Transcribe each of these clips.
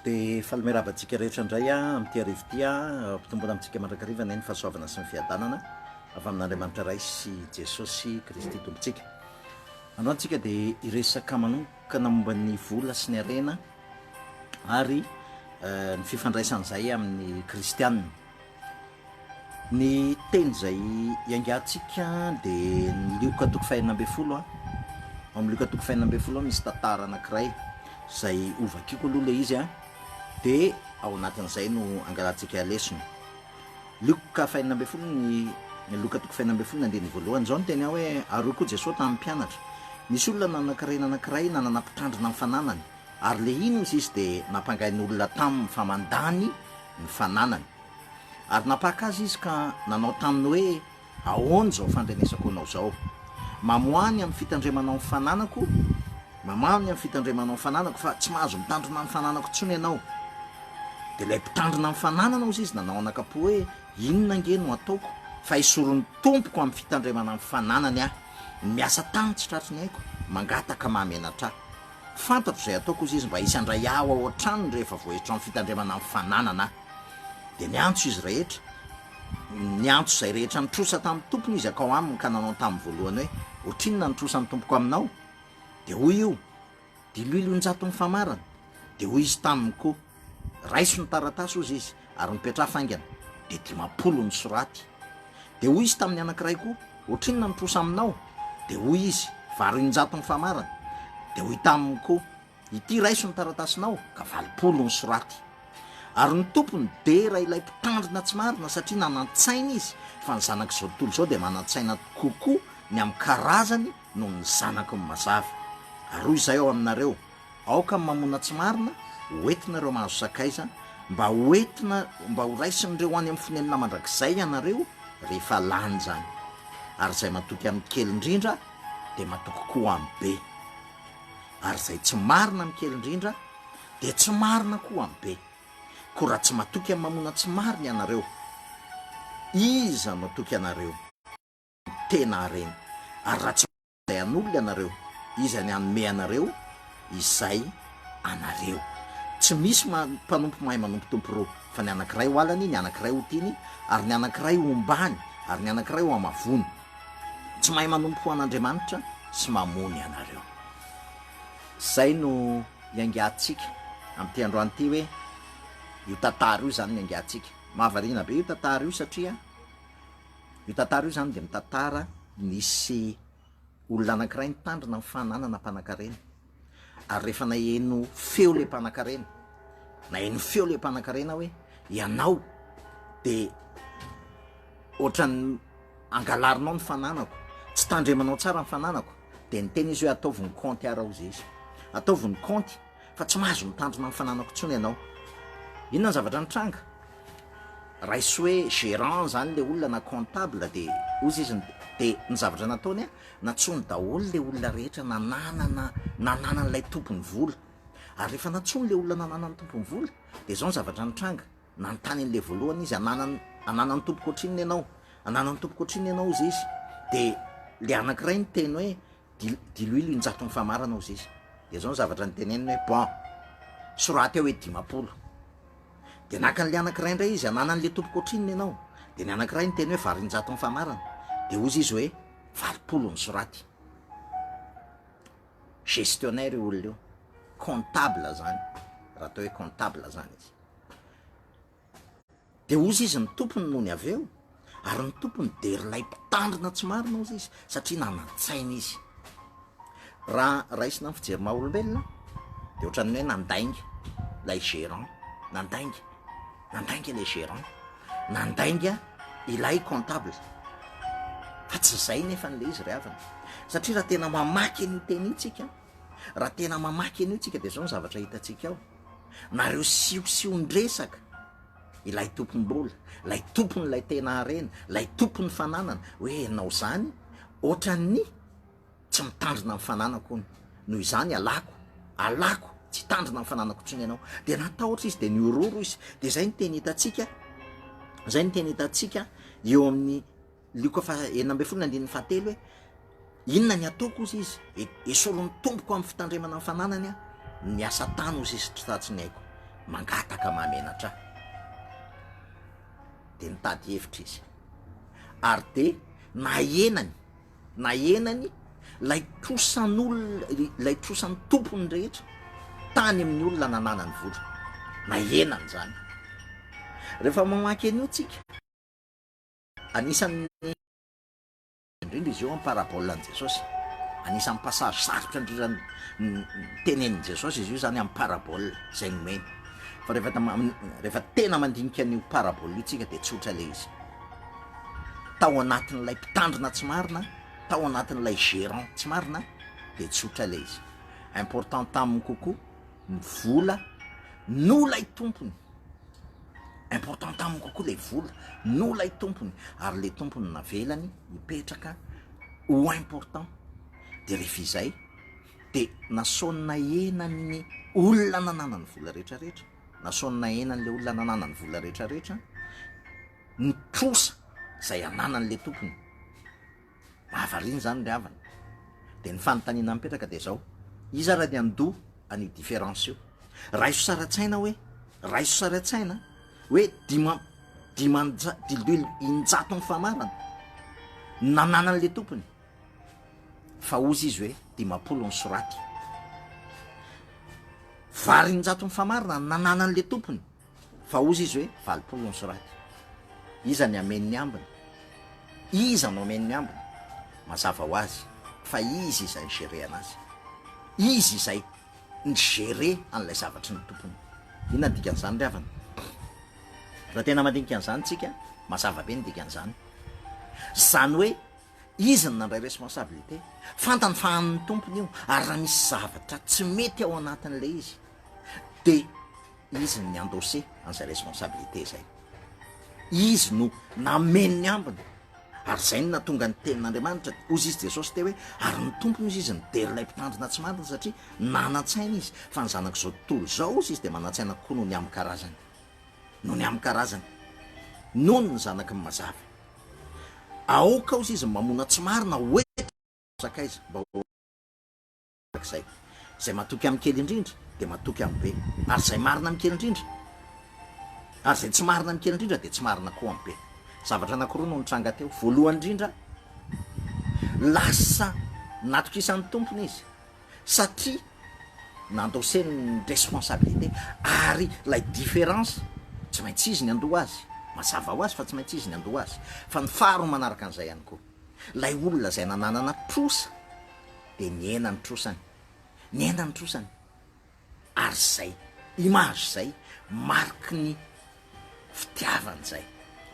Dia faly miarahaba antsika rehetra indray aho amin'ity hariva ity aho, ampitombona amintsika mandrakariva anie ny fahasoavana sy ny fiadanana avy amin'Andriamanitra Ray sy Jesosy Kristy Tompontsika. Androany tsika dia hiresaka manokana momba ny vola sy ny harena ary ny fifandraisan'izay amin'ny kristianina. Ny teny izay iangatsika dia ny Lioka toko fahenina ambin'ny folo a. Ao amin'ny Lioka toko fahenina ambin'ny folo misy tantara anankiray izay hovakiko aloha ilay izy a, dia ao anatin'izay no angalantsika lesona. Lioka fahenina ambin'ny folo ny Lioka toko fahenina ambin'ny folo ny andininy voalohany. Izao no teny ao hoe, ary hoy koa Jesoa tamin'ny mpianatra, nisy olona nanankarena anankiray nanana mpitandrina ny fananany, ary lehiny hozy izy dia nampangain'olona taminy fa mandany ny fananany. Ary nampaka azy izy ka nanao taminy hoe, Ahoana izao fandrenesako anao izao? Mamoaha ny amin'ny fitandremanao ny fananako, mamaha ny amin'ny fitandremanao ny fananako, fa tsy mahazo mitandrina ny fananako intsony ianao. Dia ilay mpitandrina ny fananana, hozy izy, nanao anakam-po hoe, Inona ange no hataoko, fa esorin'ny tompoko amin'ny fitandremana ny fananany aho? Ny miasa tany tsy tratry ny aiko, mangataka mahamenatra ahy. Fantatro izay hataoko, hozy izy, mba hisy handray ahy ao an-tranony rehefa voaetro amin'ny fitandremana ny fananana aho. Dia niantso izy rehetra, niantso izay rehetra nitrosa tamin'ny tompony izy hankao aminy ka nanao taminy voalohany hoe, Ohatrinona ny trosan'ny tompoko aminao? Dia hoy io, Diloilo injato ny famarana. Dia hoy izy taminy koa, Raiso ny taratasy, hozy izy, ary mipetraha faingana. Dia 50 ny soraty. Dia hoy izy tamin'ny anankiray koa, Ohatrinona ny trosa aminao? Dia hoy izy, Valo injato ny famarana. Dia hoy taminy koa, Ity raiso ny taratasinao, ka 80 ny soraty. Ary ny tompony dera ilay mpitandrina tsy marina satria nanan-tsaina izy, fa ny zanak'izao tontolo izao dia manan-tsaina kokoa ny amin'ny karazany noho ny zanaky ny mazava. Ary hoy izahay ao aminareo, Aoka ny mamona tsy marina ho entinareo mahazo sakaiza, mba ho entina, mba ho raisin'ireo any amin'ny fonenana mandrakizay ianareo rehefa lany izany. Ary izay matoky amin'ny kely indrindra dia matoky koa amin'ny be. Ary izay tsy marina amin'ny kely indrindra dia tsy marina koa amin'ny be. Koa raha tsy matoky amin'ny mamona tsy marina ianareo, iza no hatoky anareo tena harena? Ary raha tsy izay an'olona ianareo, iza ny hanome anareo izay anareo? Tsy misy mpanompo mahay manompo tompo roa, fa ny anankiray ho halany, ny anankiray ho tiany, ary ny anankiray hombany, ary ny anankiray ho hamavoany. Tsy mahay manompo ho an'Andriamanitra sy mamono ianareo. Izay no iangatsika amin'ity androany ity hoe io tantara io izany no iangatsika. Mahavariana be io tantara io satria io tantara io izany dia mitantara nisy olona anankiray nitandrina ny fananana mpanankarena. Ary rehefa naheno feo ilay mpanankarena, naheno feo ilay mpanankarena hoe ianao dia ohatran'ny angalarinao ny fananako, tsy tandremanao tsara ny fananako, dia niteny izy hoe ataovy ny kaonty ara hozy izy, ataovy ny kaonty fa tsy mahazo mitandrina ny fananako intsony ianao. Inona ny zavatra nitranga? Raiso hoe gérant zany le olona na comptable de hozy izy de ny zavatra nataony a, nantsoiny daholo le olona rehetra nananana nananan'ilay tompony vola, ary rehefa nantsoiny le olona nananan'ny tompony vola de zao ny zavatra nitranga, Nanontany an'ilay voalohany izy, Ananan'ny, ananan'ny tompoko ohatrinona ianao? Ananan'ny tompoko ohatrinona ianao? Hozy izy. Dia ilay anankiray niteny hoe, Dil, diloilo injato ny famarana, hozy izy. Dia izao ny zavatra niteneniny hoe, Bon, soraty ao hoe 50. Dia naka an'ilay anankiray indray izy, Ananan'ilay tompoko ohatrinona ianao? Dia ny anankiray niteny hoe, Valo injato ny famarana. Dia hozy izy hoe, 80 ny soraty. Gestionnaire io olona io, comptable zany, raha atao hoe comptable zany izy. Dia hozy izy ny tompony nony avy eo, ary ny tompony dia r'ilay mpitandrina tsy marina hozy izy, satria nanan-tsaina izy. Raha raisina amin'ny fijery maha olombelona, dia ohatran'ny hoe nandainga ilay gérant, nandainga, nandainga ilay gérant, nandainga ilay comptable. Fa tsy izay nefa ilay izy ry havana. Satria raha tena mamaky an'io teny io tsika, raha tena mamaky an'io tsika dia izao ny zavatra hitantsika ao. Nareo siosion-dresaka ilay tompom-bola, ilay tompon'ilay tena harena, ilay tompon'ny fananana, hoe ianao izany ohatran'ny tsy mitandrina ny fananako hono, noho izany alako, alako, tsy hitandrina ny fananako intsony ianao. Dia natahotra izy, dia nihororo izy. Dia izay no teny hitantsika, izay no teny hitantsika eo amin'ny Lioka faha 16 ny andininy fahatelo hoe, Inona ny ataoko hozy izy, esorin'ny tompoko amin'ny fitandremana ny fananany aho, ny asa tany hozy izy tsy ny aiko. Mangataka mahamenatra ahy. Dia nitady hevitra izy. Ary dia nahenany, nahenany ilay trosan'olona, ilay trosan'ny tompony rehetra tany amin'ny olona nananany vola. Nahenany izany. Rehefa mamaky an'io tsika, anisan'ny indrindra izy io amin'ny parabole an'i Jesosy. Anisan'ny passage sarotra indrindra tenenin'i Jesosy izy io izany amin'ny parabole izay nomeny. Fa rehefa rehefa tena mandinika an'io parabole io tsika dia tsotra ilay izy. Tao anatin'ilay mpitandrina tsy marina, tao anatin'ilay gérant tsy marina dia tsotra ilay izy. Important taminy kokoa ny vola noho ilay tompony. Important taminy kokoa le vola noho ilay tompony ary le tompony navelany hipetraka ho important de rehefa izay de nasaony nahena ny olona nananany vola rehetrarehetra, nasaony nahena an'le olona nananany vola rehetrarehetra ny trosa izay ananan'le tompony. Mahavariana izany ry havana. Dia ny fanontaniana mipetraka dia izao, iza ary ny handoa an'io différence io? Raiso sary an-tsaina hoe, raiso sary an-tsaina hoe dima- dimanja- diloilo injato ny famarana nananan'ilay tompony, fa hozy izy hoe 50 ny soraty. Vary injato ny famarana nananan'ilay tompony. Fa hozy izy hoe 80 ny soraty. Iza ny hameno ny ambiny? Iza no hameno ny ambiny? Mazava ho azy fa izy izay ni-gerer anazy. Izy izay ni-gerer an'ilay zavatry ny tompony. Inona ny dikan'izany ry havana? Raha tena mandinika an'izany tsika, mazava be ny dikan'izany. Izany hoe izy no nandray responsabilité. Fantany fa an'ny tompony io, ary raha misy zavatra tsy mety ao anatin'ilay izy, dia Izy no ni-endosser an'izay responsabilité izay. Izy no nameno ny ambiny. Ary izay no nahatonga ny tenin'Andriamanitra, hozy izy Jesosy teo hoe, ary ny Tompony hozy izy nidera ilay mpitandrina tsy marina satria nanan-tsaina izy, fa ny zanak'izao tontolo izao hozy izy dia manan-tsaina kokoa noho ny amin'ny karazany. Noho ny amin'ny karazany. Noho ny zanaky ny mazava. Aoka hozy izy ny mamona tsy marina ho eto sakaiza mba ho. Arak'izay, izay matoky amin'ny kely indrindra dia matoky amin'ny be, ary izay marina amin'ny kely indrindra, ary izay tsy marina amin'ny kely indrindra dia tsy marina koa amin'ny be. Zavatra anankiroa no nitranga teo. Voalohany indrindra, lasa natokisan'ny tompony izy satria nandoseny ny responsabilité, ary ilay différence tsy maintsy izy ny andoha azy, mazava ho azy fa tsy maintsy izy ny andoha azy. Fa ny faharoa manaraka an'izay ihany koa, ilay olona izay nananana trosa, dia nihena ny trosany, nihena ny trosany, ary zay image zay mariky ny fitiavany zay,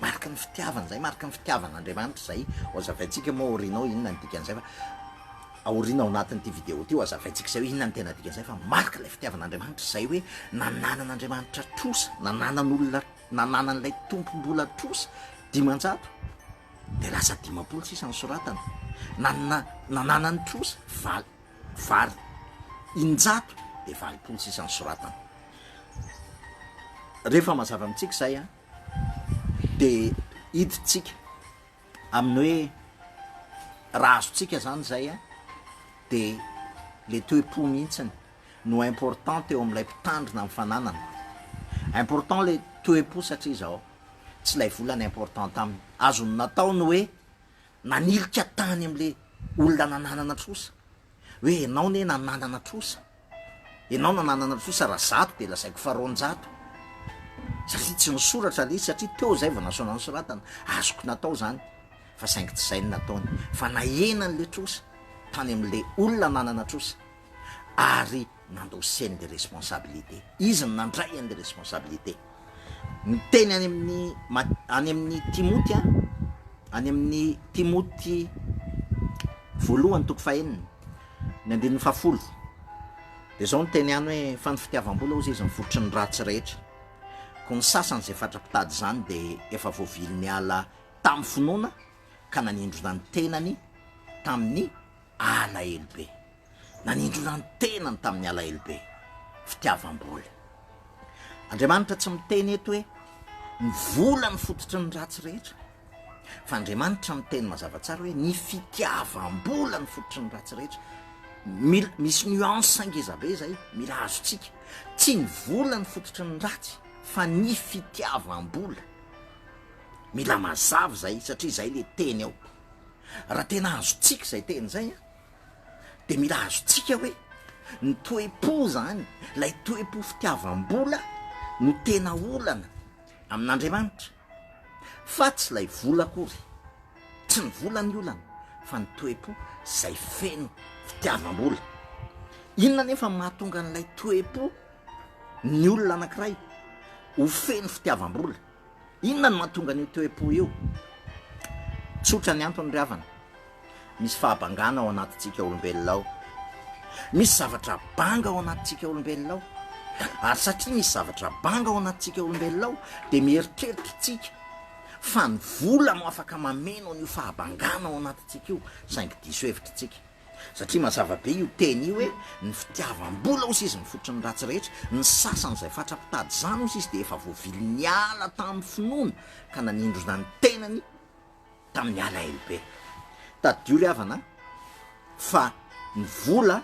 mariky ny fitiavany zay, mariky ny fitiavan'Andriamanitra zay, ho azavaintsika moa aoriana ao inona ny dikan'izay fa aoriana ao anatin'ity video ity ho azavaintsika izay hoe inona ny tena dikan'izay fa mariky ilay fitiavan'Andriamanitra zay hoe nananan'Andriamanitra trosa, nananan'olona, nananan'ilay tompom-bola trosa 500, Dia lasa 50 sisa ny soratana. Nanana nananany trosa val vary 100 dia 80 sisa ny soratana. Rehefa mazava amintsika izay an, dia hiditsika amin'ny hoe raha azontsika izany izay an, dia le toe-po mihitsiny no important teo amin'ilay mpitandrina ny fananana. Important le toe-po satria izao. Tsy ilay vola ny important taminy. Azony natao ny hoe nanilika tany amle olona nananana trosa. Hoe enao ne nananana trosa. Enao nananana trosa raha zato de lazaiko fa 200. Satria tsy nisoratra le izy satria teo zay vao nasaina nosoratana. Azoko natao zany. Fa saingy tsy zay no nataony. Fa nahenany le trosa tany amle olona nanana trosa. Ary nandoseny le responsabilité. Izy no nandray an'le responsabilité. Miteny any amin'ny any amin'ny Timoty an, any amin'ny Timoty voalohany toko fahenina, ny andininy fahafolo. Dia izao no teny any hoe fa ny fitiavam-bola hozy izy ny fototry ny ratsy rehetra. Koa ny sasany izay fatra-pitady izany dia efa voavily niala tamin'ny finoana ka nanindrona ny tenany tamin'ny alahelo be. Nanindrona ny tenany tamin'ny alahelo be. Fitiavam-bola. Andriamanitra tsy miteny eto hoe ny vola no fototry ny ratsy rehetra. Fa Andriamanitra miteny mazava tsara hoe ny fitiavam-bola no fototry ny ratsy rehetra. Mila, misy nuance ngeza be zay, mila azontsika. Tsy ny vola no fototry ny ratsy fa ny fitiavam-bola. Mila mazava zay satria zay le teny ao. Raha tena azontsika zay teny zay an, de mila azontsika hoe ny toe-po zany, lay toe-po fitiavam-bola no tena olana amin'Andriamanitra fa tsy lay vola akory. Tsy ny vola ny olana fa ny toe-po izay feno fitiavam-bola. Inona anefa no mahatonga an'ilay toe-po ny olona anankiray ho feno fitiavam-bola? Inona no mahatonga an'io toe-po io? Tsotra ny antony ry havana. Misy fahabangana ao anatintsika olombelona ao. Misy zavatra banga ao anatintsika olombelona ao. Ary satria misy zavatra banga ao anatintsika olombelona ao dia mieritreritra isika fa ny vola no afaka mameno an'io fahabangana ao anatintsika io, saingy diso hevitra isika. Satria mazava be io teny io hoe ny fitiavam-bola hozy izy ny fototry ny ratsy rehetra, ny sasany izay fatra-pitady izany hozy izy dia efa voavily niala tamin'ny finoana ka nanindrona ny tenany tamin'ny alahelo be. Tadidio ry havana fa ny vola,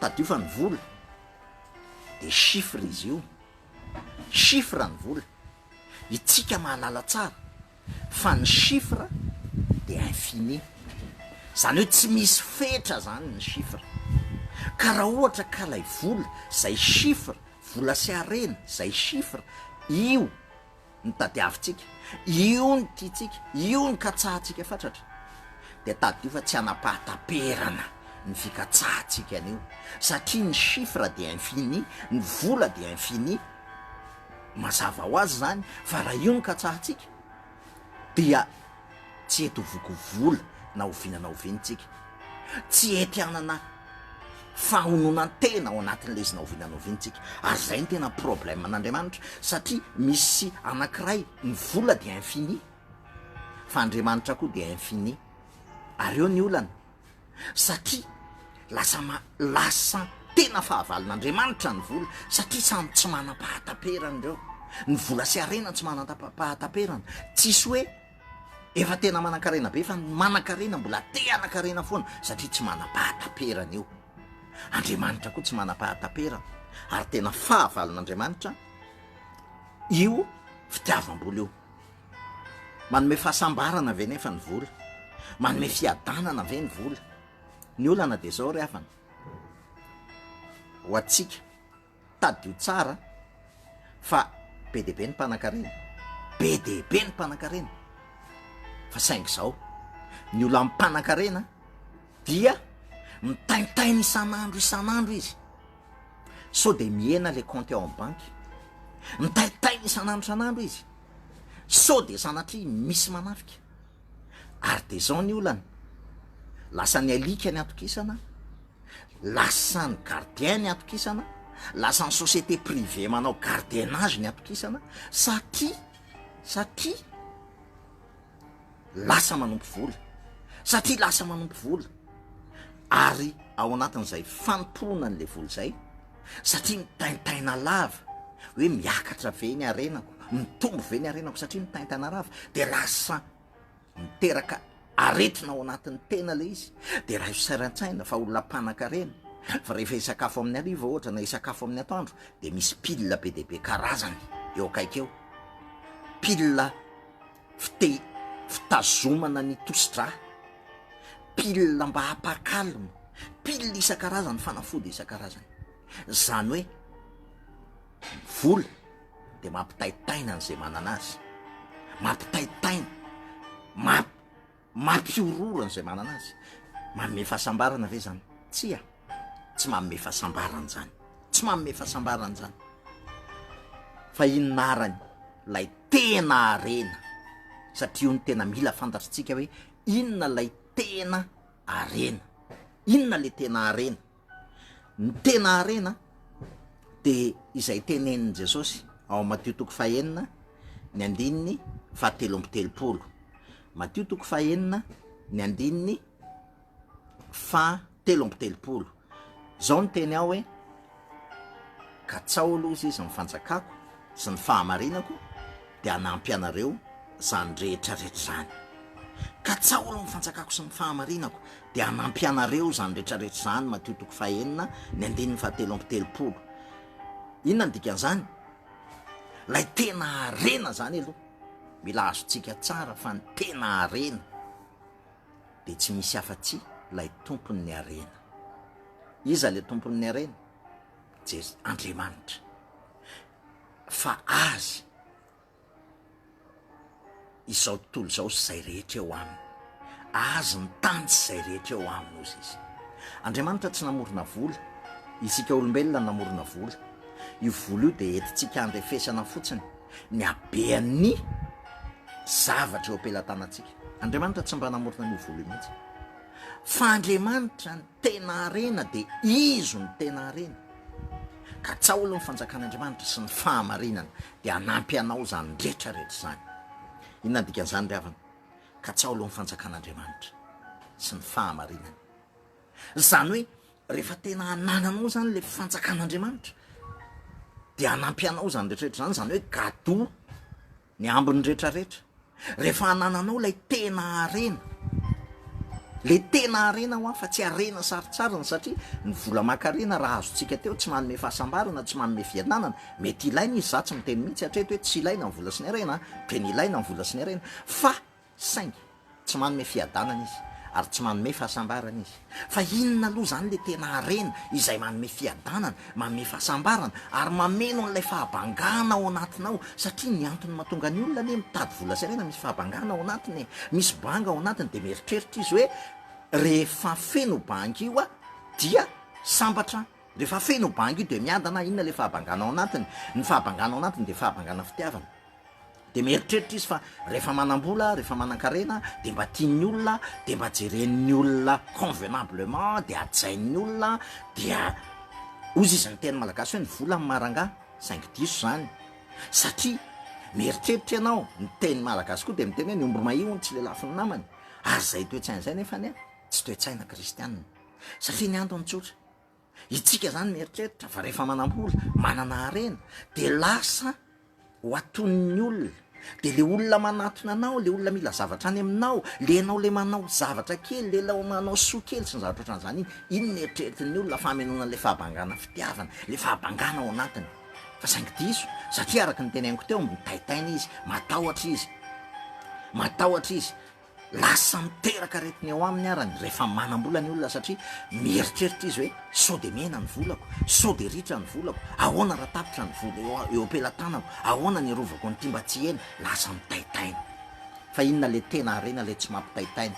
tadidio fa ny vola dia chiffre izy io, chiffre ny vola. Itsika mahalala tsara fa ny chiffre dia infini, zany hoe tsy misy fetra zany ny chiffre, ka raha ohatra ka lay vola zay chiffre, vola sy harena zay chiffre io no tadiavintsika, io no tiantsika, io no katsahantsika fatratra dia tadidio fa tsy hanam-pahataperana ny fikatsahantsika an'io satria ny chiffre dia infini, ny vola dia infini. Mazava ho azy izany fa raha io no katsahantsika dia tsy hety ho voky vola na oviana na oviana tsika. Tsy hety hanana fahononan-tena ao anatin'ilay izy na oviana na oviana tsika. Ary izay no tena problème an'Andriamanitra satria misy anankiray ny vola dia infini fa Andriamanitra koa dia infini. Ary eo ny olana. Satria lasa ma lasa tena fahavalon'Andriamanitra ny vola, satria samy tsy manam-pahataperana ireo. Ny vola sy harena tsy manam-pahataperana. Tsisy hoe efa tena manan-karena be fa ny manan-karena mbola te hanan-karena foana satria tsy manam-pahataperana io. Andriamanitra koa tsy manam-pahataperana ary tena fahavalon'Andriamanitra io fitiavam-bola io. Manome fahasambarana ve nefa ny vola? Manome fiadanana ve ny vola? Ny olana dia izao ry havana, ho antsika, tadidio tsara fa be dia be ny mpanankarena, be dia be ny mpanankarena, fa saingy izao, ny olona mpanankarena dia mitaintaina isan'andro isan'andro izy, sao dia mihena le compte ao amin'ny banky, mitaintaina isan'andro isan'andro izy, Sao dia sanatria misy manafika? Ary dia izao ny olana, lasa ny alika ny atokisana, lasa ny gardien ny atokisana, lasa ny société privée manao gardiennage ny atokisana, satria, satria lasa manompo vola, satria lasa manompo vola, ary ao anatin'izay fanompoana an'ilay vola izay, satria mitaintaina lava hoe miakatra ve ny harenako, mitombo ve ny harenako, satria mitaintaina lava de lasa miteraka aretina ao anatin'ny tena le izy, de raiso sary an-tsaina fa olona mpanan-karena fa rehefa hisakafo amin'ny hariva ohatra na hisakafo amin'ny atoandro de misy pile be dia be karazany eo akaiky eo, pile fite fitazomana ny tosi-drà, pile mba hampa-calme, pile isan-karazany, fanafody isan-karazany. Zany hoe ny vola de mampitaitaina an'izay manana azy, mampitaitaina, mamp- mampihorohoro an'izay manana azy. Manome fahasambarana ve zany? Tsia, tsy manome fahasambarana zany, tsy manome fahasambarana zany. Fa inona arany lay tena harena? Satria io no tena mila fantatritsika hoe inona lay tena harena, inona le tena harena? Ny tena harena de izay tenenin'i Jesosy ao amin'ny Matio toko fahenina ny andininy fahatelo amby telopolo. Matio toko fahenina ny andininy fahatelo amby telopolo. Zao ny teny ao hoe, Katsaho aloha izy ny fanjakako sy ny fahamarinako dia hanampy anareo zany rehetra rehetra zany. Katsaho aloha ny fanjakako sy ny fahamarinako, dia hanampy anareo izany rehetrarehetra izany, Matio toko fahenina, ny andininy fahatelo amby telopolo. Inona ny dikan'izany? Ilay tena harena izany aloha, mila azontsika tsara fa ny tena harena dia tsy misy afa-tsy ilay tompon'ny harena. Iza ilay tompon'ny harena? Jes- Andriamanitra. Fa azy. izao tontolo izao sy izay rehetra eo aminy. Azy ny tany sy izay rehetra eo aminy, hozy izy. Andriamanitra tsy namorona vola, isika olombelona no namorona vola. Io vola io dia entintsika handrefesana fotsiny ny habean'ny zavatra eo am-pelatanantsika. Andriamanitra tsy mba namorona an'io vola io mihitsy. Fa Andriamanitra ny tena harena dia Izy no tena harena. Katsaho aloha ny fanjakan'Andriamanitra sy ny fahamarinana dia hanampy anao izany rehetra rehetra izany. Inona ny dikan'izany ry havana? Katsaho aloha ny fanjakan'Andriamanitra sy ny fahamarinany. Izany hoe rehefa tena anananao izany ilay fanjakan'Andriamanitra dia hanampy anao izany rehetra rehetra izany, izany hoe gadoa Ny ambiny retraretra. Rehefa anananao ilay tena harena, ilay tena harena hoa fa tsy harena sarintsariny satria ny vola aman-karena raha azontsika teo tsy manome fahasambarana, tsy manome fiadanana, mety ilaina izy, za tsy miteny mihitsy hatreto hoe tsy ilaina ny vola sy ny harena an, tena ilaina ny vola sy ny harena fa Saingy tsy manome fiadanana izy ary tsy manome fahasambarana izy. Fa inona aloha izany ilay tena harena izay manome fiadanana, manome fahasambarana ary mameno an'ilay fahabangana ao anatinao? Satria ny antony mahatonga ny olona anie mitady vola sy harena misy fahabangana ao anatiny e! Misy banga ao anatiny dia mieritreritra izy hoe rehefa feno banga io aho dia sambatra aho, rehefa feno banga io dia miadana aho, inona ilay fahabangana ao anatiny? Ny fahabangana ao anatiny dia fahabangana fitiavana. Dia mieritreritra izy fa rehefa manam-bola, rehefa manan-karena dia mba tian'ny olona, dia mba jeren'ny olona convenablement, dia hajain'ny olona, dia hozy izy ny teny malagasy hoe ny vola no maha rangahy, saingy diso izany, satria mieritreritra ianao, ny teny malagasy koa dia miteny hoe ny omby mahia hono tsy lelafin'ny namany, ary izay toe-tsaina izay nefa anie tsy toe-tsaina kristianina, satria ny antony tsotra, Itsika zany mieritreritra fa rehefa manam-bola, manana harena de lasa ho atonin'ny olona, de le olona manatona anao, le olona mila zavatra any aminao, le ianao le manao zavatra kely, le ilay manao soa kely sy ny zavatra ohatran'izany iny, iny no eritreretin'ny olona fa hamenoana an'le fahabangana fitiavana, le fahabangana ao anatiny. Fa saingy diso, satria araka ny teneniko teo, mitaitaina izy, matahotra izy, matahotra izy. Lasa miteraka aretina eo aminy arany rehefa manam-bola ny olona satria mieritreritra izy hoe sao dia mihena ny volako, sao dia ritra ny volako, ahoana raha tapitra ny vola eo eo am-pelatanako, ahoana ny hiarovako an'ity mba tsy hihena, lasa mitaitaina. Fa inona ilay tena harena ilay tsy mampitaitaina?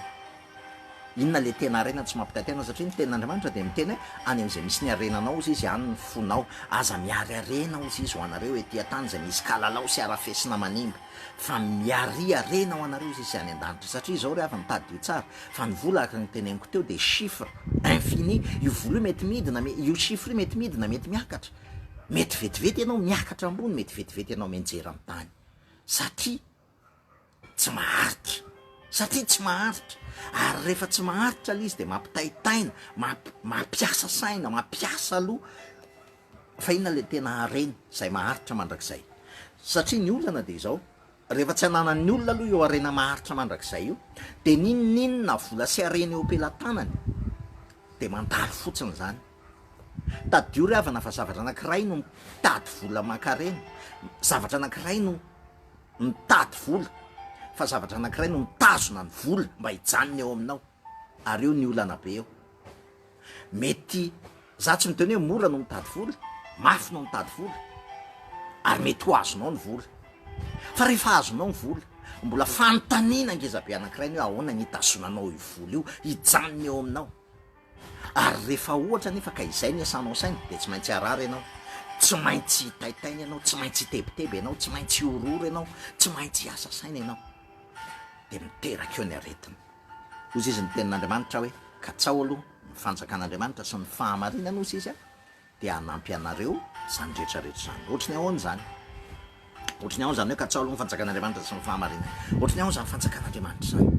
Inona ilay tena harena tsy mampitaitaina? Satria ny tenin'Andriamanitra dia miteny hoe any amin'izay misy ny harenanao hozy izy any ny fonao, aza mihary harena hozy izy ho anareo ety an-tany izay misy kalalao sy harafesina manimba. Fa miaria harena ho anareo izy izay any an-danitra. Satria izao ry havana, tadidio tsara, fa ny vola araka ny teneniko teo dia chiffre infini, io vola io mety midina, io chiffre io mety midina, mety miakatra. Mety vetivety ianao miakatra ambony, mety vetivety ianao mianjera amin'ny tany. Satria tsy maharitra. Satria tsy maharitra. Ary rehefa tsy maharitra ilay izy dia mampitaitaina, mampiasa saina, mampiasa loha. Fa inona ilay tena harena izay maharitra mandrakizay? Satria ny olana dia izao, rehefa tsy ananan'ny olona aloha io harena maharitra mandrakizay io, dia n'inon'inona vola sy harena eo am-pelatanany dia mandalo fotsiny izany. Tadidio ry havana fa zavatra anankiray no mitady vola aman-karena, zavatra anankiray no mitady vola, fa zavatra anankiray no mitazona ny vola mba hijanona eo aminao, ary eo ny olana be eo. Mety, za tsy miteny hoe mora no mitady vola, mafy no mitady vola, ary mety ho azonao ny vola. Fa rehefa azonao ny vola, mbola fanontaniana ngeza be anankiray ny hoe ahoana ny hitazonanao io vola io hijanona eo aminao. Ary rehefa ohatra anefa ka izay ny iasanao saina dia tsy maintsy harary ianao, tsy maintsy hitaitaina ianao, tsy maintsy hitebiteby ianao, tsy maintsy hihorohoro ianao, tsy maintsy hiasa saina ianao. Dia miteraka eo ny aretina. Hozy izy ny tenin'Andriamanitra hoe, Katsaho aloha ny fanjakan'Andriamanitra sy ny fahamarinany hozy izy dia hanampy anareo izany rehetra rehetra izany. Ohatry ny ahoana izany? Ohatry ny ahoana izany hoe katsaho aloha ny fanjakan'Andriamanitra sy ny fahamarinany? Ohatry ny ahoana izany fanjakan'Andriamanitra izany?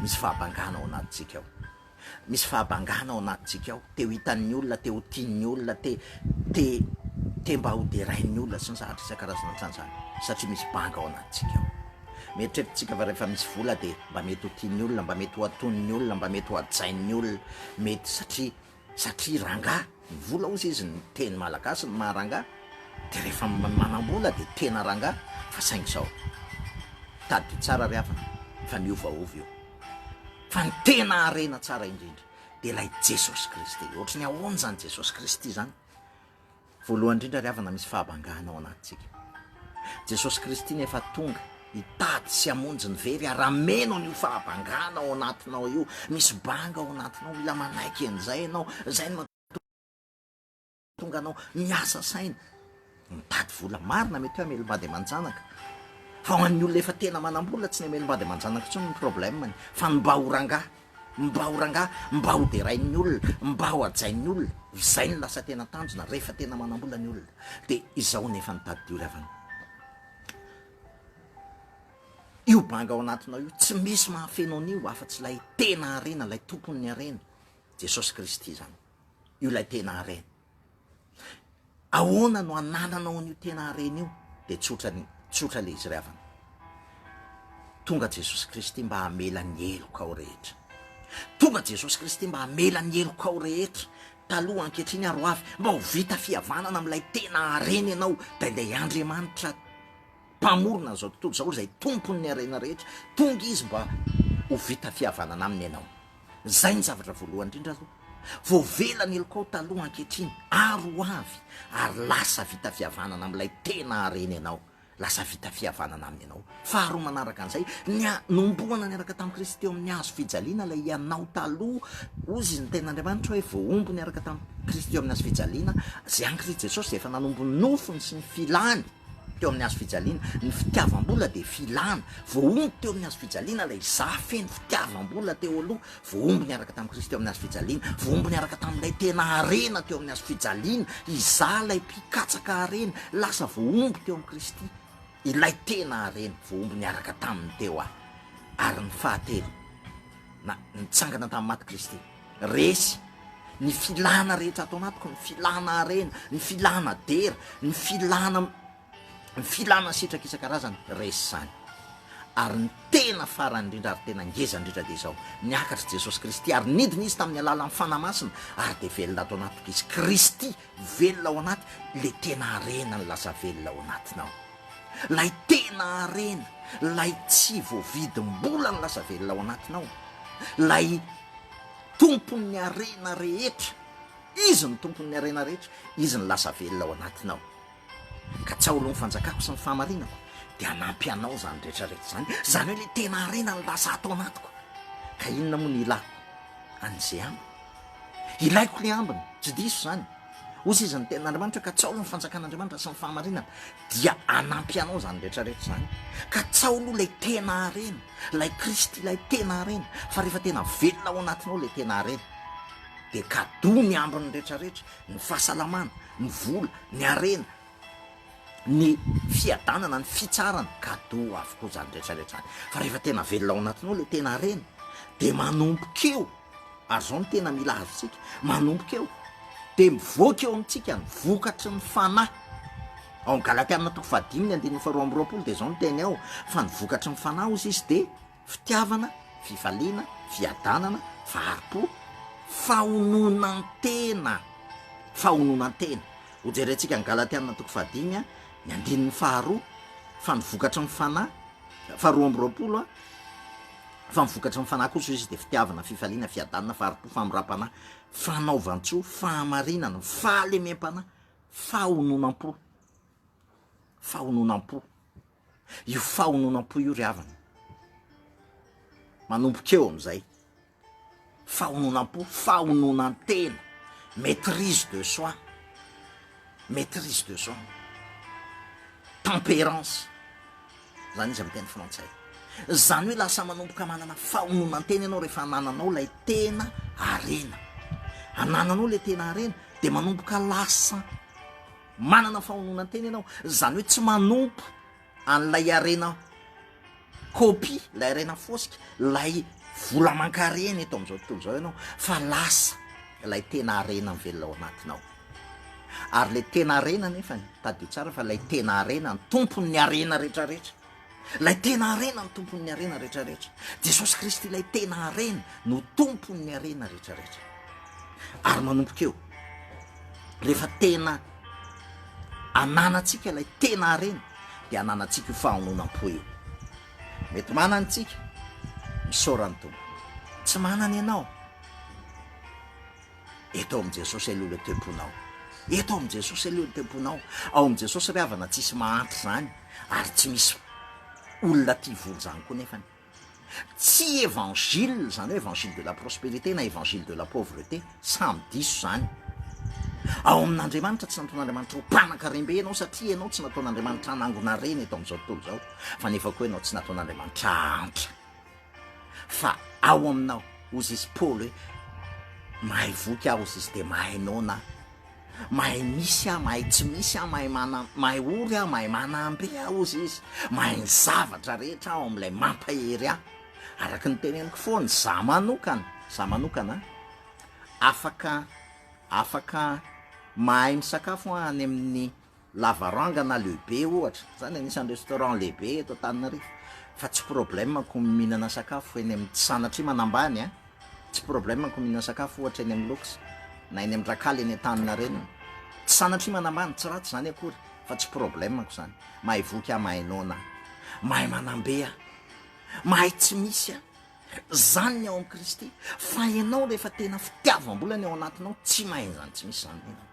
Misy fahabangana ao anatintsika ao. Misy fahabangana ao anatintsika ao, te ho hitan'ny olona, te ho tian'ny olona, te te te mba ho derain'ny olona sy ny zavatra isan-karazany ohatran'izany, satria misy banga ao anatintsika ao. Mieritreritra tsika fa rehefa misy vola dia mba mety ho tian'ny olona, mba mety ho atonin'ny olona, mba mety ho hajain'ny olona, mety satria satria rangahy, ny vola hozy izy ny teny malagasy ny maha rangahy, dia rehefa manam-bola dia tena rangahy, fa saingy izao, tadidio tsara ry havana fa miovaova io, fa ny tena harena tsara indrindra dia ilay Jesosy Kristy, ohatry ny ahoana izany Jesosy Kristy izany? Voalohany indrindra ry havana misy fahabangana ao anatintsika. Jesosy Kristy no efa tonga hitady sy hamonjy ny very ary hameno an'io fahabangana ao anatinao io. Misy banga ao anatinao, mila manaiky an'izay ianao. Izay no mahatonga anao miasa saina, mitady vola. Marina mety hoe hamelom-bady aman-janaka. Fa ho an'ny olona efa tena manam-bola tsy ny hamelom-bady aman-janaka intsony ny problème-ny fa ny mba ho rangahy. Mba ho rangahy, mba ho derain'ny olona, mba ho hajain'ny olona, izay no lasa tena tanjona rehefa tena manam-bola ny olona. Dia izao nefa ny tadidio ry havana, io banga ao anatinao io, tsy misy mahafeno an'io afa-tsy ilay tena harena, ilay tompon'ny harena, Jesosy Kristy izany. Io ilay tena harena. Ahoana no anananao an'io tena harena io? Dia tsotra ny tsotra ilay izy ry havana. Tonga Jesosy Kristy mba hamela ny helokao rehetra. Tonga Jesosy Kristy mba hamela ny helokao rehetra, taloha, ankehitriny ary ho avy, mba ho vita fihavanana amin'ilay tena harena ianao, dia ilay Andriamanitra Mpamorona an'izao tontolo izao, izay Tompon'ny harena rehetra. Tonga Izy mba ho vita fihavanana Aminy ianao. Izay ny zavatra voalohany indrindra aloha. Voavela ny helokao taloha, ankehitriny, ary ho avy, ary lasa vita fihavanana amin'ilay tena harena ianao. Lasa vita fihavanana Aminy ianao. Faharoa manaraka an'izay, ny nomboana niaraka tamin'i Kristy teo amin'ny hazo fijaliana ilay ianao taloha, hozy izy ny tenin'Andriamanitra hoe voahombo niaraka tamin'i Kristy teo amin'ny hazo fijaliana, izay an'i Kristy Jesosy izay efa nanombo ny nofony sy ny filany teo amin'ny hazo fijaliana. Ny fitiavam-bola dia filana. Voahombo teo amin'ny hazo fijaliana ilay izaho feno fitiavam-bola teo aloha, voahombo niaraka tamin'i Kristy teo amin'ny hazo fijaliana, voahombo niaraka tamin'ilay tena harena teo amin'ny hazo fijaliana, izaho ilay mpikatsaka harena, lasa voahombo teo amin'i Kristy, ilay tena harena, voahombo niaraka taminy teo aho. Ary ny fahatelo, na, nitsangana tamin'ny maty Kristy. Resy ny filana rehetra ato anatiko, ny filana harena, ny filana dera, ny filana ny filana sitraka isan-karazany, resy izany. Ary ny tena farany indrindra ary tena ngeza indrindra dia izao, niakatra Jesosy Kristy ary nidina Izy tamin'ny alalan'ny Fanahy Masina ary dia velona ato anatiko Izy. Kristy velona ao anaty, ilay tena harena no lasa velona ao anatinao. Ilay tena harena, ilay tsy voavidim-bola no lasa velona ao anatinao. Ilay Tompon'ny harena rehetra, Izy no Tompon'ny harena rehetra, Izy no lasa velona ao anatinao. Katsaho aloha ny fanjakako sy ny fahamarinako, dia hanampy anao izany rehetra rehetra izany. Izany hoe ilay tena harena no lasa ato anatiko. Ka inona moa no ilako an'izay aminy? Ilaiko ilay ambiny, tsy diso izany. Hoy izy ny tenin'Andriamanitra, katsaho aloha ny fanjakan'Andriamanitra sy ny fahamarinana, dia hanampy anao izany rehetra rehetra izany. Katsaho aloha ilay tena harena, ilay Kristy, ilay tena harena, fa rehefa tena velona ao anatinao ilay tena harena, dia kadoa ny ambiny rehetra rehetra, ny fahasalamana, ny vola, ny harena, ny fiadanana, ny fitsarana, kadoa avokoa izany rehetra rehetra izany. Fa rehefa tena velona ao anatinao ilay tena harena, dia manomboka eo, Ary izao no tena mila azontsika, manomboka eo dia mivoaka eo amintsika ny vokatry ny Fanahy. Ao amin'ny Galatiana toko fahadimy ny andininy faharoa amby roapolo dia izao no teny ao, fa ny vokatry ny Fanahy hozy izy dia fitiavana, fifaliana, fiadanana, fahari-po, fahononan-tena, fahononan-tena. Hojerentsika ny Galatiana toko fahadimy ny andininy faharoa, fa ny vokatry ny Fanahy, faharoa amby roapolo, Fa ny vokatry ny Fanahy kosa izy dia fitiavana, fifaliana, fiadanana, fahari-po, famoram-panahy, fanaovan-tsoa, fahamarinana, fahalemem-panahy, fahononam-po. Fahononam-po. Io fahononam-po io ry havana, manomboka eo amin'izay. Fahononam-po, fahononan-tena, maitrise de soi, maitrise de soi, tempérance, zany izy amin'ny teny frantsay. Zany hoe lasa manomboka manana fahononan-tena ianao rehefa anananao ilay tena harena. Anananao ilay tena harena de manomboka lasa manana fahononan-tena ianao, zany hoe tsy manompo an'ilay harena copie, ilay harena fosika, ilay vola aman-karena eto amin'izao tontolo izao ianao, fa lasa ilay tena harena mivelona ao anatinao. Ary ilay tena harena nefany, tadidio tsara fa ilay tena harena, ny tompon'ny harena rehetrarehetra. Ilay tena harena no tompon'ny harena rehetrarehetra. Jesosy Kristy ilay tena harena no tompon'ny harena rehetrarehetra. Ary manomboka eo, rehefa tena ananantsika ilay tena harena, dia ananantsika io fahononam-po io. Mety manana isika, misaora ny Tompo. Tsy manana ianao. Eto ao amin'i Jesosy aloha ilay toe-ponao. Eto ao amin'i Jesosy aloha ny toe-ponao. Ao amin'i Jesosy ry havana tsisy mahantra izany ary tsy misy olona tia vola izany koa nefany. Tsy évangile izany hoe évangile de la prospérité na évangile de la pauvreté, samy diso izany. Ao amin'Andriamanitra tsy nataon'Andriamanitra ho mpanan-karem-be ianao satria ianao tsy nataon'Andriamanitra hanangona harena eto amin'izao tontolo izao fa nefa koa ianao tsy nataon'Andriamanitra hahantra. Fa ao aminao, hozy izy Paoly hoe, mahay voky aho, hozy izy, dia mahay noana aho. Mahay misy aho, mahay tsy misy aho, mahay mana, mahay ory aho, mahay manambe aho, hozy izy. Mahay ny zavatra rehetra aho amin'ilay mampahery ahy. Araka ny teneniko foana, za manokana, za manokana, afaka, afaka mahay misakafo aho any amin'ny Lavarangana lehibe ohatra, zany anisan'ny restaurant lehibe eto Antananarivo, fa tsy problème-ko ny mihinana sakafo eny amin'ny, tsy sanatria manambany an, tsy problème-ko mihinana sakafo ohatra eny amin'ny Lux, na eny amin'ny Rakaly eny Antaninarenina, tsy sanatria manambany, tsy ratsy zany akory, fa tsy problème-ko zany, mahay voky aho, mahay noana aho, mahay manambe aho, mahay tsy misy aho, zany ny ao amin'i Kristy, fa ianao rehefa tena fitiavam-bola ny ao anatinao, tsy mahay an'izany tsy misy zany ianao.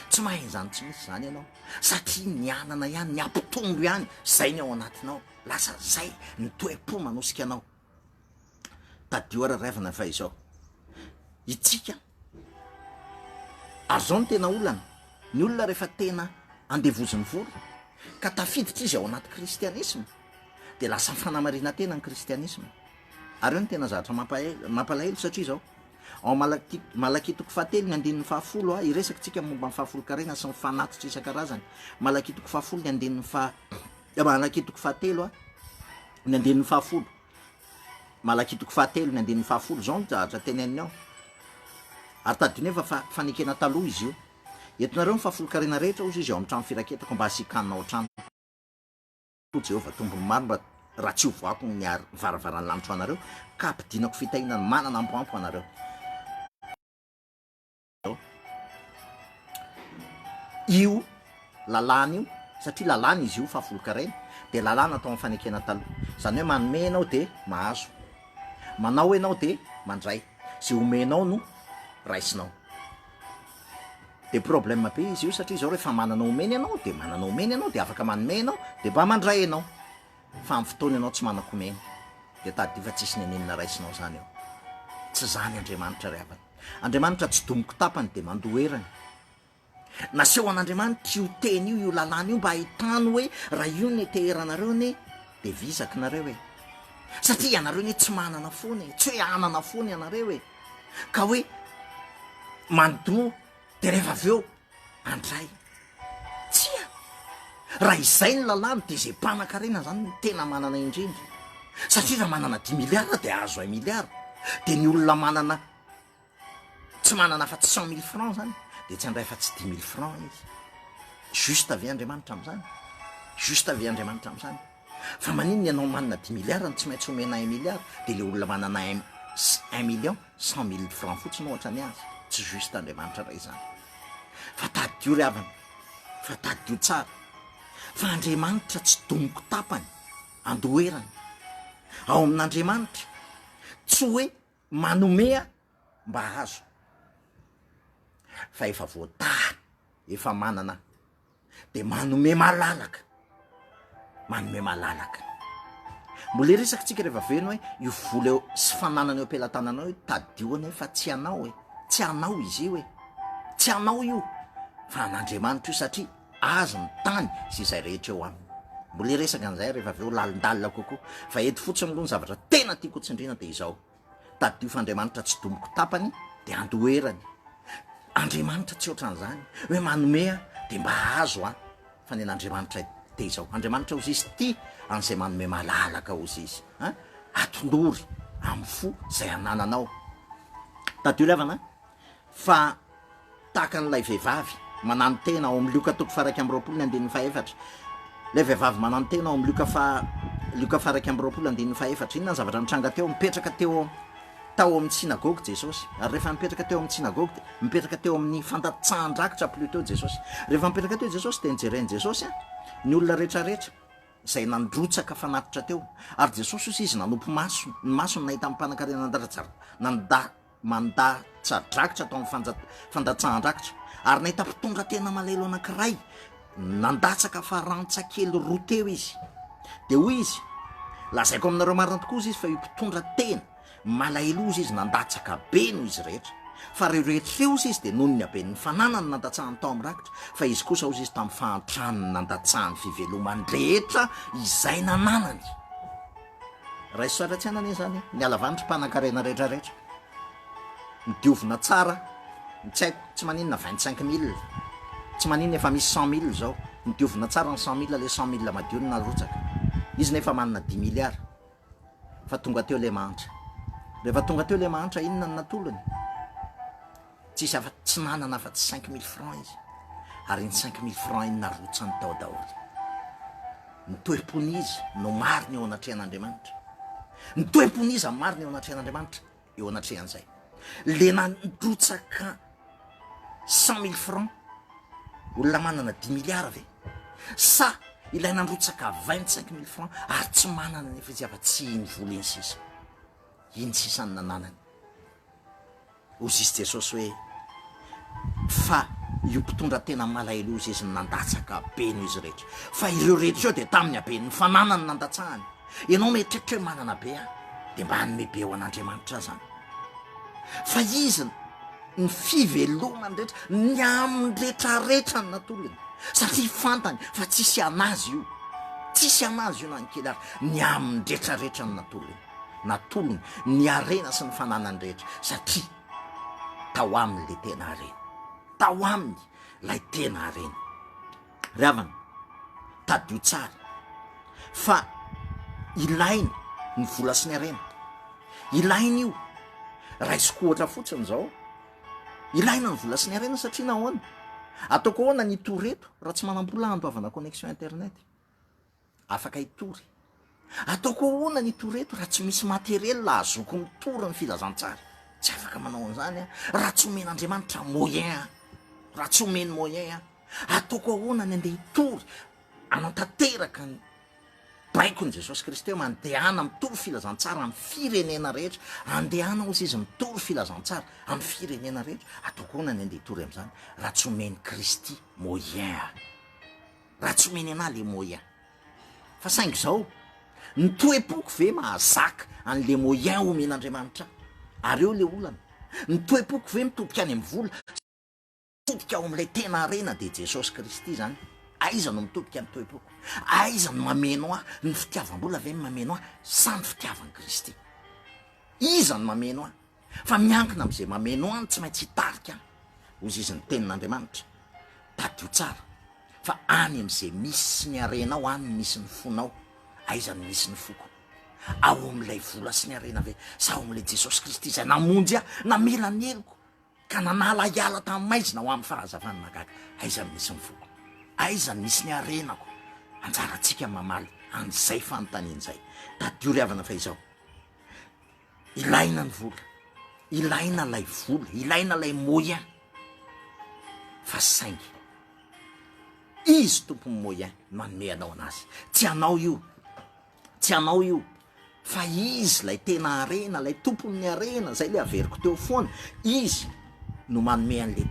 Tsy mahay an'izany tsy misy izany ianao satria ny anana ihany, ny hampitombo ihany, zay ny ao anatinao, lasa zay ny toe-po manosika anao. Tadidio ary ry havana fa izao, itsika, ary zao no tena olana, ny olona rehefa tena andevozin'ny vola ka tafiditra izy ao anaty kristianisma dia lasa fanamarinan-tena ny kristianisma. Ary eo no tena zavatra mampalahelo satria izao, Ao Malakia, Malakia toko fahatelo ny andininy fahafolo a, hiresaka tsika momba ny fahafolonkarena sy ny fanatitra isan-karazany. Malakia toko fahafolo ny andininy faha, Malakia toko fahatelo a, ny andininy fahafolo. Malakia toko fahatelo ny andininy fahafolo, izao no zavatra teneniny ao. Ary tadidio nefa fa fanekena taloha izy io. Entinareo ny fahafolonkarena rehetra hozy izy ao amin'ny trano firaketako mba hasian-kanina ao an-trano. Hoy Jehovah Tompon'ny maro, mba raha tsy hovohako ny varavaran'ny lanitra ho anareo, ka hampidinako fitahiana ny manana ampoampo anareo. Io lalàna io, satria lalàna izy io fahafolonkarena, dia lalàna tao amin'ny fanekena taloha. Izany hoe manome ianao dia mahazo, manao ianao dia mandray, izay omenao no raisinao. De problème be izy io satria zao rehefa manana omena ianao de manana omena ianao de afaka manome ianao de mba mandray ianao fa amin'ny fotoana ianao tsy manan-komena de tadidio fa tsisy nenenina raisinao zany eo. Tsy zany Andriamanitra ry havana. Andriamanitra tsy domiko tapany de mandoa erany. Naseho an'Andriamanitra io teny io, io lalàna io mba hahitany hoe raha io no eteheranareo anie de vizaky nareo e. Satria ianareo anie tsy manana foana e, tsy hoe hanana foana ianareo e. Ka hoe mandoa de rehefa avy eo handray. Tsia! Raha izay ny lalàna de izay mpanan-karena zany no tena manana indrindra. Satria raha manana dix milliards de ahazo un milliard. De ny olona manana tsy manana afa-tsy cent mille francs zany de tsy handray afa-tsy dix mille francs izy. Juste ve Andriamanitra am'zany? Juste ve Andriamanitra am'zany? Fa maninona ianao manana dix milliards no tsy maintsy omena un milliard de le olona manana un un million cent mille francs fotsiny ohatra ny azy? Tsy juste Andriamanitra raha izany. Fa tadidio ry havana, fa tadidio tsara fa Andriamanitra tsy domiko tapany andoherany. Ao amin'Andriamanitra tsy hoe manome mba hahazo fa efa voataha, efa manana de manome malalaka, manome malalaka. Mbola hiresaka tsika rehefa avy eo hoe io vola eo sy fananana eo am-pelatananao io tadidio anie fa tsy anao e, tsy anao izy io e, tsy anao io fa an'Andriamanitra io satria azy ny tany sy izay rehetra eo aminy. Mbola hiresaka an'izay rehefa avy eo lalindalina kokoa fa eto fotsiny aloha ny zavatra tena tiako hotsindriana de izao. Tadidio fa Andriamanitra tsy domiko tapany de andoherany. Andriamanitra tsy ohatran'izany hoe manome aho de mba hahazo aho fa ny an'Andriamanitra de izao. Andriamanitra hozy izy tia an'izay manome malalaka hozy izy an! Atolory amin'ny fo izay anananao. Tadidio ry havana fa Tahaka an'ilay vehivavy mananotena ao amin'ny Lioka toko faha-21 ny andininy fahefatra. Ilay vehivavy mananotena ao amin'ny Lioka faha. Lioka faha 21 andininy fahaefatra, inona ny zavatra nitranga teo? Nipetraka teo tao amin'ny synagoga Jesosy. Ary rehefa nipetraka teo amin'ny synagoga dia nipetraka teo amin'ny fandatsahan-drakitra plutôt Jesosy. Rehefa nipetraka teo Jesosy dia nijeren'i Jesosy ny olona rehetrarehetra izay nandrotsaka fanatitra teo. Ary Jesosy hozy izy nanopy maso, ny masony nahita ny mpanankarena nandratsa nanda mandatsa-drakitra tao amin'ny fandatsahan-drakitra, ary nahita mpitondra tena malahelo anankiray nandatsaka farantsa kely roa teo izy. Dia hoy izy, Lazaiko aminareo marina tokoa, hozy izy, fa io mpitondra tena malahelo hozy izy nandatsaka be noho izy rehetra. Fa ireo rehetra ireo, hozy izy, dia noho ny haben'ny fananany nandatsahany tao amin'ny rakitra, fa izy kosa, hozy izy, tamin'ny fahantrany nandatsahany fivelomany rehetra izay nananany. Raiso sary an-tsaina anie izany e, ny halavan'ny ry mpanankarena rehetra rehetra, ny diovina tsara, ny tsy haiko, tsy maninona 25 mille, tsy maninona efa misy 100 mille izao, ny diovina tsara ny 100 mille, le 100 mille madio no narotsaka, izy nefa manana dix milliards, fa tonga teo le mahantra, rehefa tonga teo le mahantra inona no natolony? Tsisy afa tsy nanana afa tsy cinq mille francs izy, ary iny cinq mille francs iny narotsany tao daholo. Ny toe-pon'iza no marina eo anatrehan'Andriamanitra? Ny toe-pon'iza marina eo anatrehan'Andriamanitra? Eo anatrehan'izay. Le nandrotsaka cent mille francs, olona manana dix milliards ve? Sa ilay nandrotsaka vingt cinq mille francs ary tsy manana nefa izy afa tsy iny vola iny sisa, iny sisa no nananany. Hozizy Jesosy hoe, Fa io mpitondra tena malahelo io hozizy no nandatsaka be noho izy rehetra. Fa ireo rehetra ireo dia tamin'ny haben'ny fananany nandatsahany. Ianao mieritreritra hoe manana be aho, dia mba hanome be ho an'Andriamanitra aho izany. Fa izy, ny fivelomany rehetra, ny aminy rehetrarehetra no natolony. Satria fantany fa tsisy an'azy io. Tsisy an'azy io na ny kely ary. Ny aminy rehetrarehetra no natolony. Natolony ny harena sy ny fananany rehetra satria tao aminy ilay tena harena. Tao aminy ilay tena harena. Ry havana, tadidio tsara fa ilaina ny vola sy ny harena. Ilaina io. Raisiko ohatra fotsiny izao. Ilaina ny vola sy ny harena satria nahoana? Ataoko ahoana ny hitory eto raha tsy manam-bola handoavana connexion internet? Afaka hitory. Ataoko ahoana ny hitory eto raha tsy misy matériel ahazoako mitory ny filazantsara? Tsy afaka manao an'izany aho raha tsy omen'Andriamanitra moyen aho. Raha tsy omeny moyen aho. Ataoko ahoana ny andeha hitory hanantanteraka ny baikon'i Jesosy Kristy hoe mandehana mitory filazantsara amin'ny firenena rehetra. Andehana hozy izy mitory filazantsara amin'ny firenena rehetra. Ataoko ahoana ny andeha hitory amin'izany raha tsy omen'i Kristy moyen aho? Raha tsy omeny anah le moyen. Fa saingy izao, ny toe-poko ve mahazaka an'le moyen omen'Andriamanitra ahy? Ary eo le olana. Ny toe-poko ve mitodika any amin'ny vola sa mitodika ao amin'ilay tena harena dia Jesosy Kristy izany? Aiza no mitodika ny toe-poko? Aiza no mameno ahy? Ny fitiavam-bola ve no mameno ahy sa ny fitiavan'i Kristy? Iza no mameno ahy? Fa miankina amin'izay mameno ahy no tsy maintsy hitarika ahy. Hozy izy ny tenin'Andriamanitra. Tadidio tsara fa any amin'izay misy ny harenao any no misy ny fonao. Aiza no misy ny foko? Ao amin'ilay vola sy ny harena ve sa ao amin'ilay Jesosy Kristy izay namonjy ahy, namela ny heloko ka nanala ahy hiala tamin'ny maizina ho amin'ny fahazavany mahagaga? Aiza no misy ny foko? Aiza no misy ny harenako? Anjarantsika ny mamaly an'izay fanontaniana izay. Tadidio ry havana fa izao. Ilaina ny vola, ilaina ilay vola, ilaina ilay moyen, fa saingy izy tompon'ny moyen manome anao anazy, tsy anao io, tsy anao io, fa izy ilay tena harena, ilay tompon'ny harena, zay le averiko teo foana, izy no manome an'le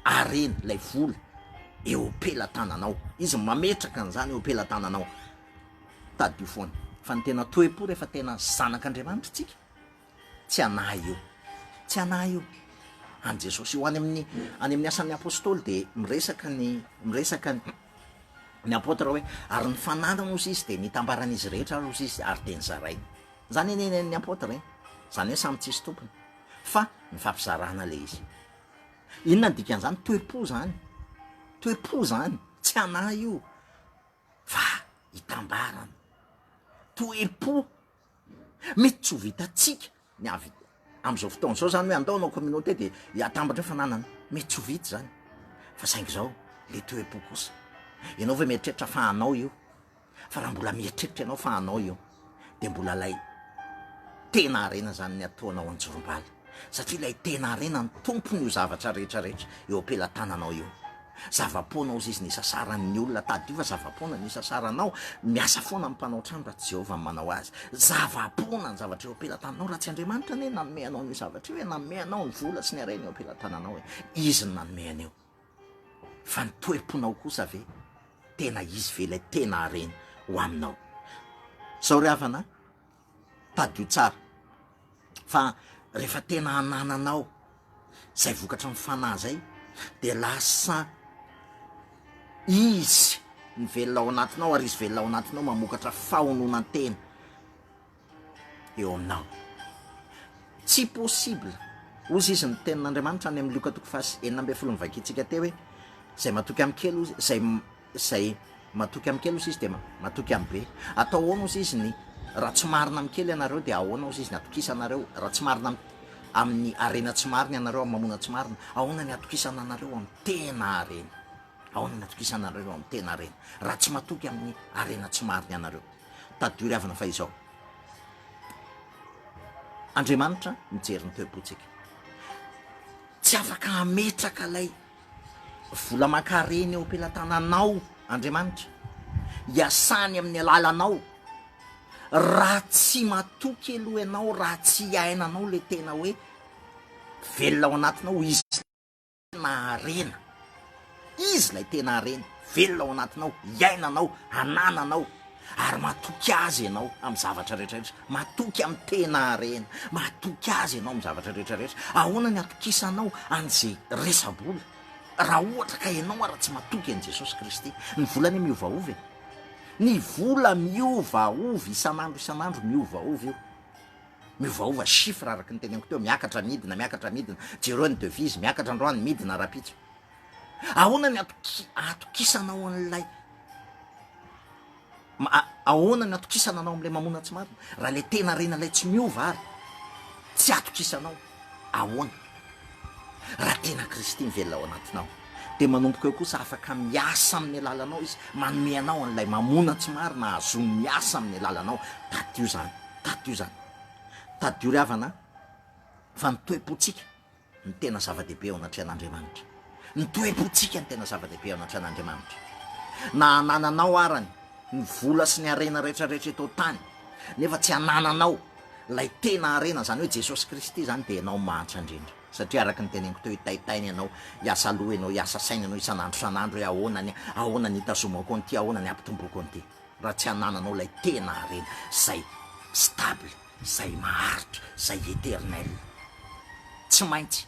harena, ilay vola eo am-pelatananao, izy mametraka an'izany eo am-pelatananao. Tadidio foana fa ny tena toe-po rehefa tena zanak'Andriamanitra tsika, tsy anah io, tsy anah io, an'i Jesosy io. Any amin'ny any amin'ny asan'ny apostoly dia miresaka ny miresaka ny ny apotre hoe ary ny fananana ozy izy dia nitambaran'izy rehetra ary ozy izy ary dia nizarainy. Zany anie ny an'ny apotre e, zany hoe samy tsisy tompony fa nifampizarana le izy. Inona ny dikan'izany? Toe-po zany, toe-po zany, tsy anah io. fa itambarana toe-po mety tsy ho vitantsika ny avy am'izao fotoana izao zany hoe andao hanao communauté de hiatambatra eo fananana, mety tsy ho vita zany fa saingy zao le toe-po kosa, ianao ve mieritreritra fa anao io? Fa raha mbola mieritreritra ianao fa anao io. Dia mbola ilay tena harena izany ny ataonao anjorom-bala. Satria ilay tena harena ny tompony io zavatra rehetra rehetra eo am-pelatananao io. Zava-poana hozy izy ny isasaran'ny olona, tadidio fa zava-poana ny isasaranao, miasa foana ny mpanao trano raha tsy Jehovah no manao azy. Zava-poana ny zavatra eo am-pelatananao raha tsy Andriamanitra anie nanome anao an'io zavatra io e, nanome anao ny vola sy ny harena eo am-pelatananao e, Izy no nanome an'io. Fa ny toe-ponao kosa ve, tena Izy ve ilay tena harena ho aminao? Zao ry havana a! Tadidio tsara fa rehefa tena anananao izay vokatry ny fanahy izay dia lasa izy ny velona ao anatinao ary izy velona ao anatinao mamokatra fahononan-tena eo aminao. Tsy possible, hozy izy ny tenin'Andriamanitra any amin'ny Lioka toko faha 16 novakintsika teo hoe izay matoky amin'ny kely hozy izay Izay matoky amin'ny kely ozy izy dia matoky amin'ny be. Atao ahoana ozy izy ny raha tsy marina amin'ny kely ianareo dia ahoana ozy izy ny atokisanareo raha tsy marina amin'ny harena tsy marina ianareo amin'ny mamona tsy marina ahoana ny atokisana anareo amin'ny tena harena ahoana ny atokisana anareo amin'ny tena harena raha tsy matoky amin'ny harena tsy marina ianareo. Tadidio ry havana fa izao Andriamanitra mijery ny toe-pontsika. Tsy afaka hametraka ilay Vola aman-karena eo am-pelatananao Andriamanitra, hiasany amin'ny alalanao, raha tsy matoky aloha ianao, raha tsy iainanao ilay tena hoe velona ao anatinao Izy tena harena, Izy ilay tena harena, velona ao anatinao, iainanao, anananao. Ary matoky Azy ianao amin'ny zavatra rehetra rehetra. Matoky amin'ny tena harena. Matoky Azy ianao amin'ny zavatra rehetra rehetra. Ahoana ny atokisanao an'izay resa-bola raha ohatra ka ianao ara tsy matoky an'i Jesosy Kristy? Ny vola anie miovaova e. Ny vola miovaova isan'andro isan'andro miovaova io. Miovaova chiffre araka ny teneniko teo, miakatra midina, miakatra midina. Jereo ny devise, miakatra androany, midina rahampitso. Ahoana ny atokisanao an'ilay ahoana ny atokisana anao amin'ilay mamona tsy marina? Raha ilay tena harena ilay tsy miova ary tsy atokisanao, ahoana? Raha tena Kristy mivelona ao anatinao, dia manomboka eo kosa afaka miasa amin'ny alalanao Izy, manome anao an'ilay mamona tsy marina ahazoany miasa amin'ny alalanao. Tadidio izany, tadidio izany. Tadidio ry havana fa ny toe-pontsika no tena zava-dehibe eo anatrehan'Andriamanitra. Ny toe-pontsika no tena zava-dehibe eo anatrehan'Andriamanitra. Na anananao arany ny vola sy ny harena rehetrarehetra eto an-tany, nefa tsy anananao ilay tena harena, izany hoe Jesosy Kristy izany, dia ianao mahantra indrindra. Satria araka ny teneniko teo, hitaitaina ianao, hiasa loha ianao, hiasa saina ianao isan'andro isan'andro hoe ahoana ny, ahoana ny hitazomako an'ity, ahoana ny hampitomboko an'ity. Raha tsy anananao ilay tena harena, izay stable. Zay maharitra, zay eternel. Tsy maintsy.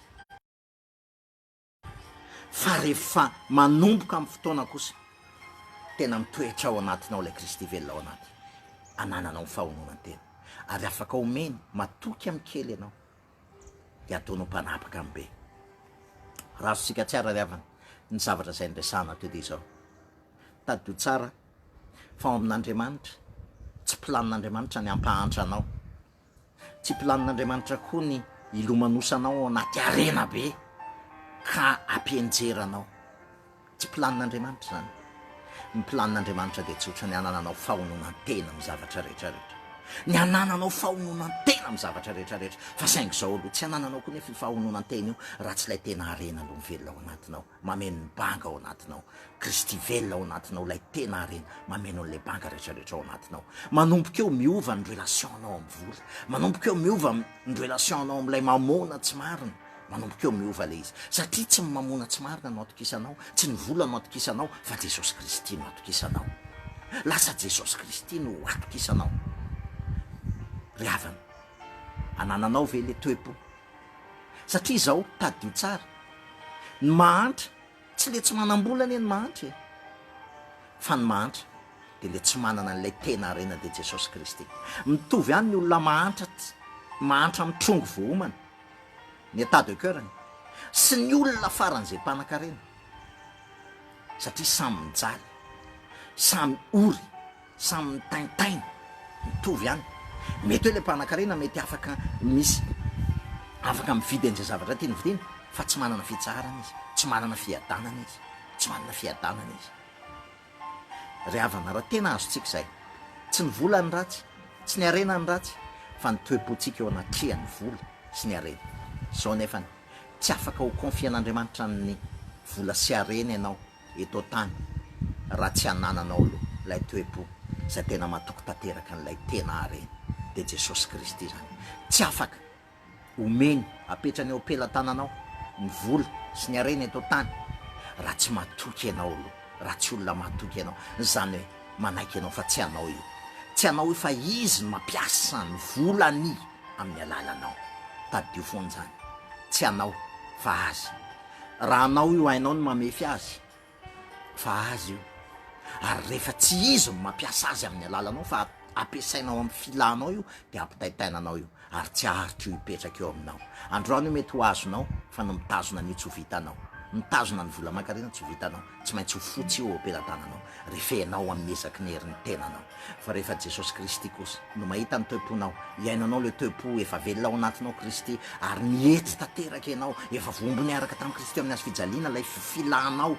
Fa rehefa manomboka amin'ny fotoana kosa, tena mitoetra ao anatinao ilay Kristy velona ao anaty. Anananao ny fahononan-tena. Ary afaka omeny, matoky amin'ny kely ianao, dia ataonao mpanapaka amin'ny be. Raha azontsika tsara ry havana, ny zavatra izay niresahana teo dia izao. Tadidio tsara fa ao amin'Andriamanitra, tsy planin'Andriamanitra ny hampahantra anao. Tsy planin'Andriamanitra koa ny hilomanosanao ao anaty harena be ka hampianjera anao. Tsy planin'Andriamanitra izany. Ny planin'Andriamanitra dia tsotra, ny hanananao fahononan-tena amin'ny zavatra rehetra rehetra. Ny hanananao fahononan-tena amin'ny zavatra rehetra rehetra. Fa saingy izao aloha, tsy hanananao koa nefa io fahononan-tena io raha tsy ilay tena harena aloha mivelona ao anatinao. Mameno ny banga ao anatinao. Kristy velona ao anatinao, ilay tena harena, mameno an'ilay banga rehetrarehetra ao anatinao. Manomboka eo miova ny relation-nao amin'ny vola. Manomboka eo miova ny relation-nao amin'ilay mamôna tsy marina. Manomboka eo miova ilay izy. Satria tsy ny mamôna tsy marina no atokisanao, tsy ny vola no atokisanao, fa Jesosy Kristy no atokisanao. Lasa Jesosy Kristy no atokisanao. Ry havana, anananao ve ilay toe-po? Satria izao, tadidio tsara, ny mahantra, tsy le tsy manam-bola anie ny mahantra e! Fa ny mahantra dia le tsy manana an'ilay tena harena dia Jesosy Kristy. Mitovy ihany ny olona mahantra, mahantra mitrongy voaomana, ny état de coeur-ny, sy ny olona faran'izay mpanan-karena. Satria samy mijaly, samy ory. Samy mitaintaina, mitovy ihany. Mety hoe ilay mpanan-karena mety afaka misy afaka mividy an'izay zavatra tiany vidiana fa tsy manana fitsaharana izy, tsy manana fiadanana izy, tsy manana fiadanana izy. Ry havana, raha tena azontsika izay, tsy ny vola no ratsy, Tsy ny harena no ratsy fa ny toe-pontsika eo anatrehan'ny vola sy ny harena. Izao nefany, tsy afaka ho confier-n'Andriamanitra ny vola sy harena ianao eto an-tany raha tsy anananao aloha ilay toe-po izay tena matoky tanteraka an'ilay tena harena, dia Jesosy Kristy izany. Tsy afaka omeny, apetrany eo am-pelatananao ny vola sy ny harena eto an-tany raha tsy matoky ianao aloha, raha tsy olona matoky ianao, izany hoe manaiky ianao fa tsy anao io, tsy anao io fa Izy no mampiasa ny volany amin'ny alalanao, tadidio foana izany, tsy anao fa Azy, raha anao io hainao ny mamefy azy fa azy io, ary rehefa tsy izy no mampiasa azy amin'ny alalanao fa ampiasainao amin'ny filanao io dia ampitaintaina anao io ary tsy haharitra io hipetraka eo aminao. Androany io mety ho azonao fa ny mitazona an'io tsy ho vitanao. Mitazona ny vola aman-karena tsy ho vitanao, tsy maintsy ho fotsy io eo am-pelatananao rehefa ianao amin'ny ezaky ny herin'ny tenanao. Fa rehefa Jesosy Kristy kosa no mahita ny toe-ponao, iainanao ilay toe-po efa velona ao anatinao Kristy ary nihetsy tanteraka ianao, efa voahombo niaraka tamin'i Kristy eo amin'ny hazo fijaliana ilay filanao,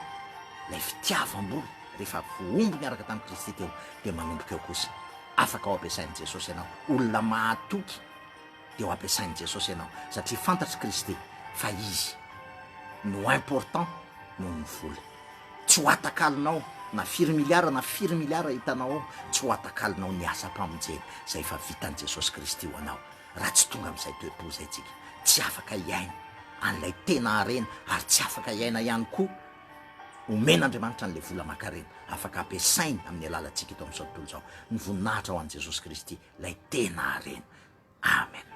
ilay fitiavam-bola, rehefa voahombo niaraka tamin'i Kristy teo dia manomboka eo kosa afaka ho ampiasain'i Jesosy ianao, olona mahatoky dia ho ampiasain'i Jesosy ianao satria fantatr'i Kristy fa Izy no important noho ny vola. Tsy ho atakalonao na firy miliara na firy miliara hitanao ao, tsy ho atakalonao ny asam-pamonjena izay efa vitan'i Jesosy Kristy ho anao. Raha tsy tonga amin'izay toe-po izay tsika, tsy afaka hiaina an'ilay tena harena ary tsy afaka hiaina ihany koa omen'Andriamanitra an'ilay vola aman-karena afaka ampiasainy amin'ny alalantsika eto amin'izao tontolo izao. Ny voninahitra ho an'i Jesosy Kristy, ilay tena harena. Amen.